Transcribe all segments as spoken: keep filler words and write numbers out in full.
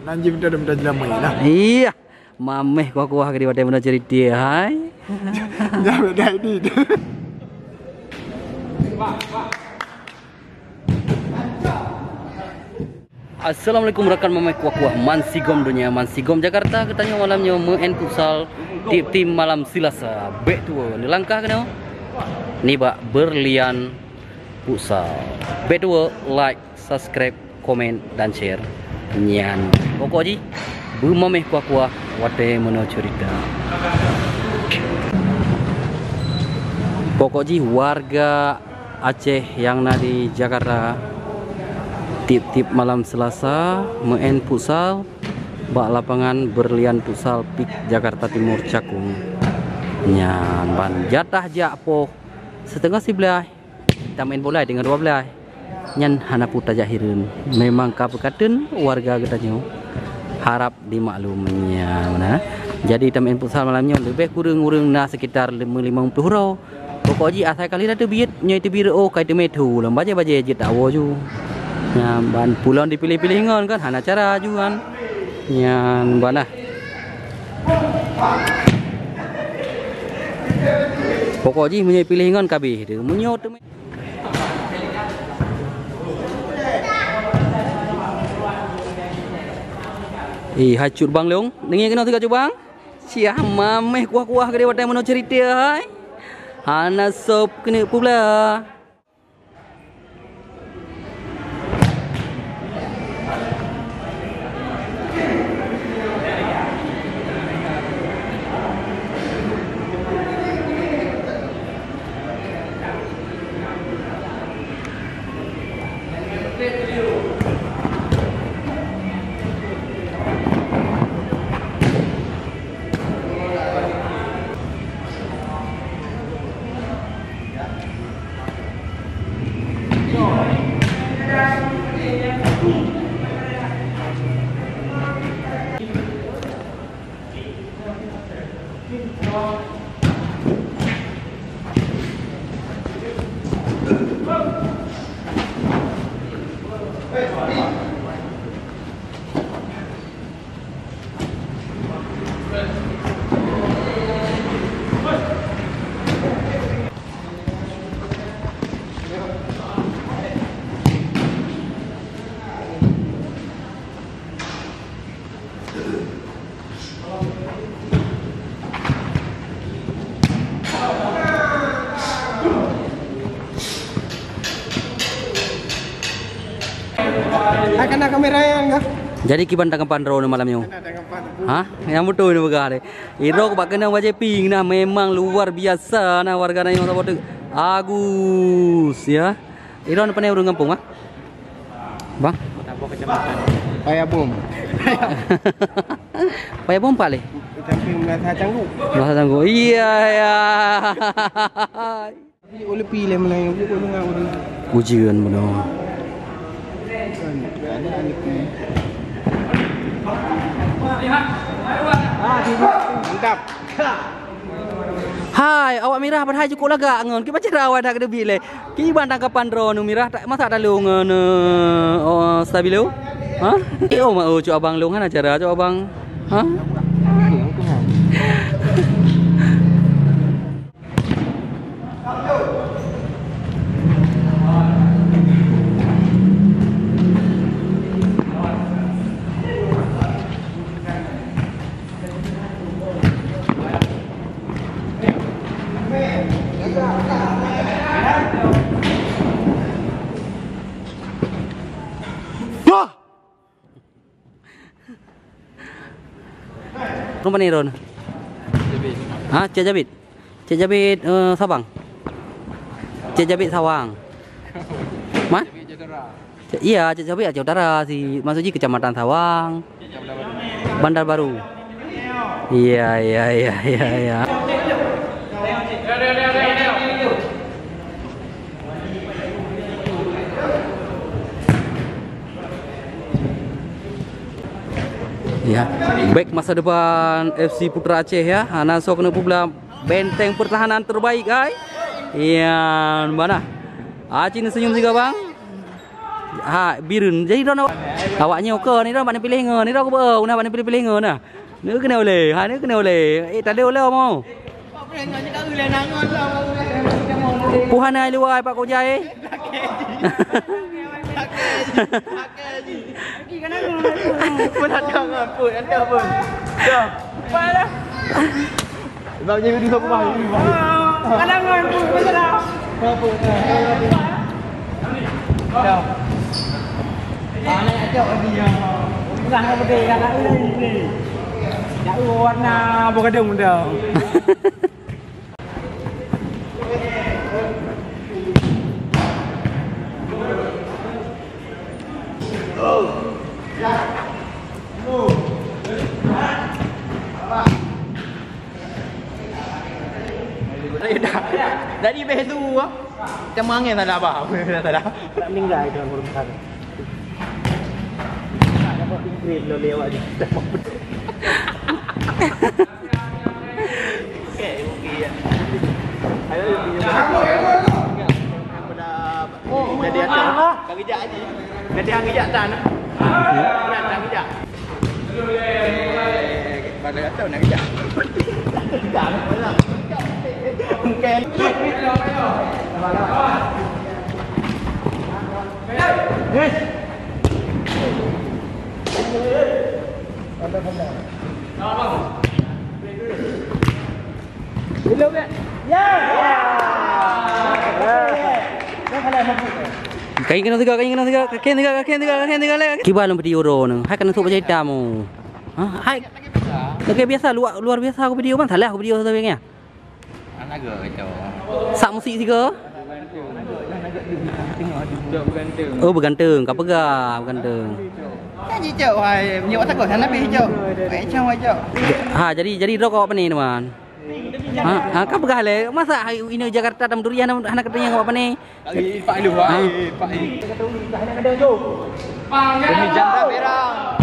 Nan jih beutôi dah minta jeulameue nah. Iya. Mameh kuah-kuah ke di watèe meunoe cerita hai. Jangan dah ini. Assalamualaikum rakan mameh kuah-kuah mansigom donya, mansigom Jakarta. Geutanyoe malam nyoe meu'en futsal tiep-tiep malam Selasa. Bèk tuwo neulangkah keunoe nibak Berlian Futsal. Bèk tuwo like, subscribe, komen, dan share. Nyan pokok jih beumameh kuah-kuah watèe meunoe cerita. Pokok jih warga Aceh nyang na di Jakarta tiep-tiep malam Selasa meu'en futsal bak lapangan Berlian Futsal Peak Jakarta Timur Cakung. Nyan ban jatah jak poh siteungoh siblaih, tameu'en bola teungoh dua blaih. Nyan hana peue tajak hireuen. Memang ka peukateun warga geutanyoe harab dimaklum nyan meunan. Jadi tameu'en futsal malam nyoe leubeh kureueng ureueng na sekitar limong ploh droe. Pokok jih asai kali dah teubiet, nyoe teubiet, oh, kai teumé thu lom bajèe-bajèe jeuet tawoe ju. Nyan ban pulon dipiléh-piléh ngon kan hana cara ju kan. Nyan ban nah. Pokok jih meunyoe piléh ngon ka abéh teuh. Meunyoe teumé Eh, hai cut bang long, deungoe keunoe sigoe cut bang. Siah mameh kuah-kuah keudéh watèe meunoe cerita hai. Hana sob keuneuk peublah. Akan ada kamera yang enggak? Jadi kiban tanggapan droeneuh malam nyoe? Hah? Nyang beutôi neuh peugah deh. Idroe bak keunong bajèe pink nah memang luar biasa nah warga nyoe saboh teuk. Agus ya. Idroe pane ureueng gampông ah? Bang? Paya Bom. Paya Bom pat lé? Tapi merasa canggung. Merasa canggung. Iya ya. Tapi ulepi lé meunang buku dengar udah. Ujian benar. Mantap. Hai, awak mirah padahai jukuk lagak ngon. Kiban cara awak dak keudeubiet lé. Kiban tanggapan droeneuh mirah tak masak talu ngon eh, oh, stabilo? Ha? Eh, oh, ma, oh, cok abang long hana cara cok abang. Ha? Wah! Rupa ni Ron? Ha, Cek Jabit. Cek Jabit eh, Sabang. Cek Jabit Sawang. Ma? Cek, iya, Cek Jabit Aceh Utara si maksud jih Kecamatan Sawang. Bandar Baru. Iya, iya, iya, iya, iya. Ya, back masa depan F C Putra Aceh ya. Hana sok kena publa benteng pertahanan terbaik ai. Iya, mana? Aceh ni senyum juga bang. Ha, Bireuen. Jadi droeneuh awak nyoe keu ni droeneuh bak neupiléh ngon ni droeneuh keubeue, guna bak neupiléh-piléh ngon nah. Neu keuneuk ulèe, ha neu keuneuk ulèe. Eh, tadi ulèe mau. Puhan ai luwa pak kujai. Pun ada ngon, pun ada pun. Dah. Sebab jadi dua rumah. Ada ngon, pun ada. Apa? Dah. Anak ajak lagi ya. Udah nak betul dah nak ni. Dah warna bergadang dah. Dari beh tu ah. Macam angin salah bah. Salah. Tak meninggal itu orang besar. Dapat pinggir lo lewat je. Okey, okey ya. Ayo, okey. Aku dah jadi atas. Kau kejap aja. Jadi hang kejap tan. Berat hang kejap. Pada kata nak kejap. Mungkin. Kain kena tiga, kain kena tiga, kain tiga, kain tiga, kain tiga leh. Kiban lom video droeneuh. Hai kena sôk baca hitam. Ha, hai. Lagèe biasa, luar, luar biasa aku video, bang. Salah aku video satu ni. Sak musik tiga. Oh, bergantung. Ka peugah bergantung. Kan cicok, wahai, menyok takut sana pi cicok. Wahai cang wahai cok. Ha, jadi, jadi droe kau apa ni, teman? Ha, ha, ka peugah lé. Masa hari ini Jakarta tam durian hana katanya kau apa ni? Pak Ilu, ha? Pak Ilu. Demi janda merah.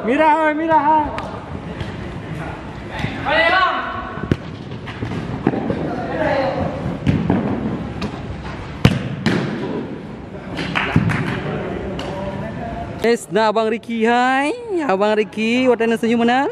Mirah, oi, mirah, ha. Yes, na Abang Ricky hai. Abang Ricky, watèe na senyum meunan.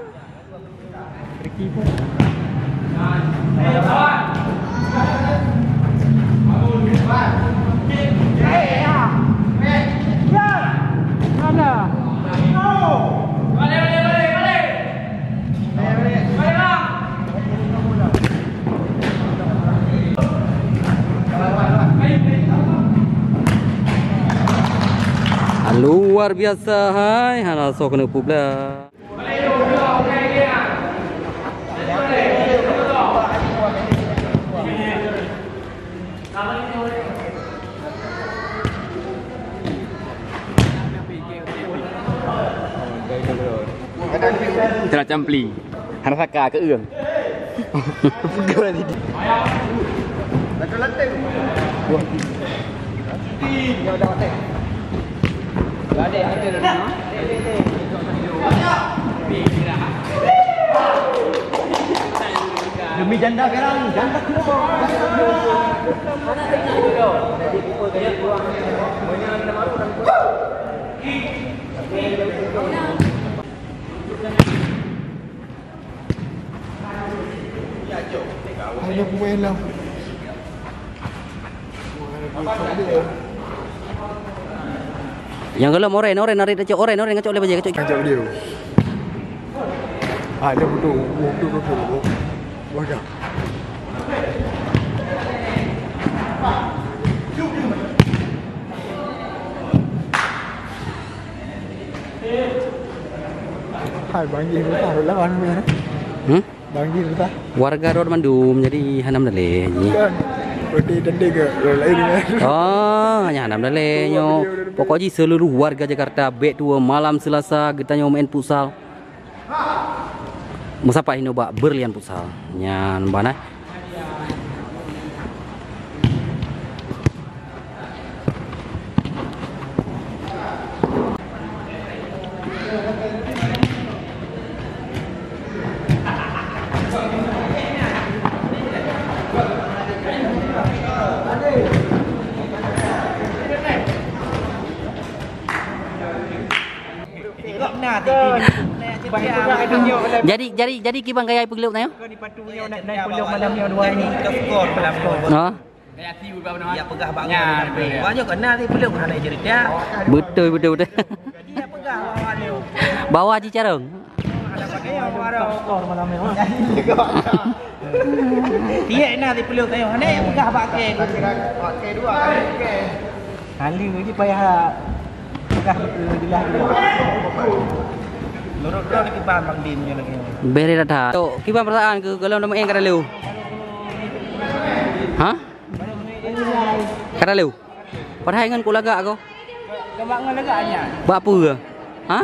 Luar biasa hai, hana soe keuneuk peublah. Teulah campli. Hana saka keu ureueng. Peugah tadi. Wah. Demi janda perang, janda kuat. Hanya pemain lah. Nyang golom oren, oren, narik tacok oren, oren ngacok lé bajèe, ngacok. Ngacok dia. Ah, dia betul, betul, betul, betul. Wah, dah. Hai, banjir besar lawan ni. Hmm? Banjir besar. Warga rot mandum, jadi hana meudaleh ji. Kan. Berarti tadi ke lain. Oh, hana meudaleh nyoe. Pokok jih seluruh warga Jakarta bèk tuwoe malam Selasa geutanyoe main futsal. Meusapat hinoe bak Berlian Futsal. Nyan ban, eh. Jadi, jadi, jadi kiban gaya peugeuh tanyoe? Ha? Ya peugah bak nyan. Banyak kena di peuleuh hana cerita. Betul, betul, betul. Dia peugah bak nyan. Bawa ji carong. Tiek na di peuleuh kayu hana yang peugah bak ke. Hali lagi payah peugah betul jelas dulu. Menurut kau lagi paham Bang Dim ni lagi. Beri rata. Tok, kiban perasaan ke kalau nama yang kata lu? Ha? Kata lu? Padahai ngan ku lagak ko. Kebak ngan lagak nya. Bak apa? Ha?